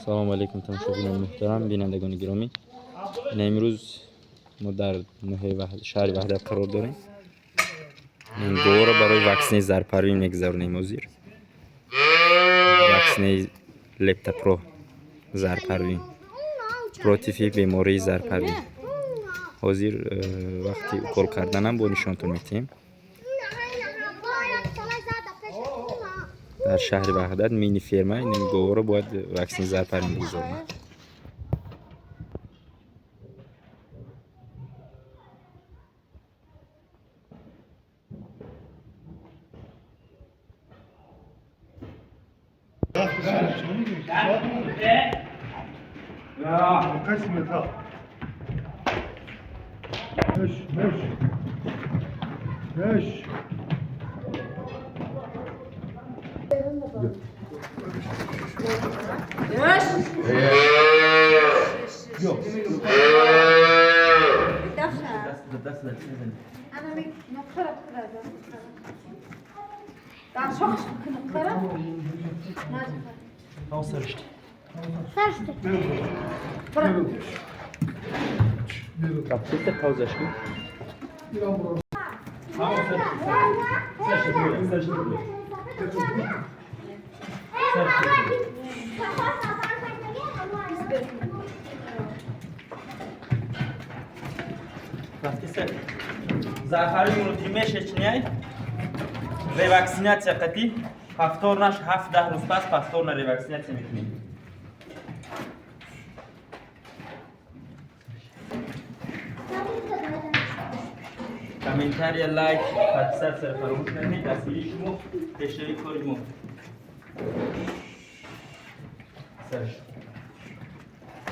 Салому алейкум, тамошобинони муҳтарам, бинандагони гиромӣ. Ина имрӯз мо дар ноҳияи шаҳри Ваҳдат қарор дорем. Ин говро барои ваксинаи зарпарвин мегузаронем ҳозир. Ваксинаи Лептапро зарпарвин против бемории зарпарвин. Ҳозир вақти укол карданам бо нишонтон метиҳем. Дар шаҳри Ваҳдат мини ферма ин говро бояд ваксинаи зарпарвин бигузаронем. قسمتها مش مش مش. Капсулта паузаш кун. Вақти сер зарпарвин мунутримешечняй реваксинатсия қатӣ повторнаш 7-10 рӯз пас повторно реваксинатсия мекунем. Комментария, лайк, подписаться фаромӯш накунед. Дастгирии шумо пешрави кори мо. Сар шуд.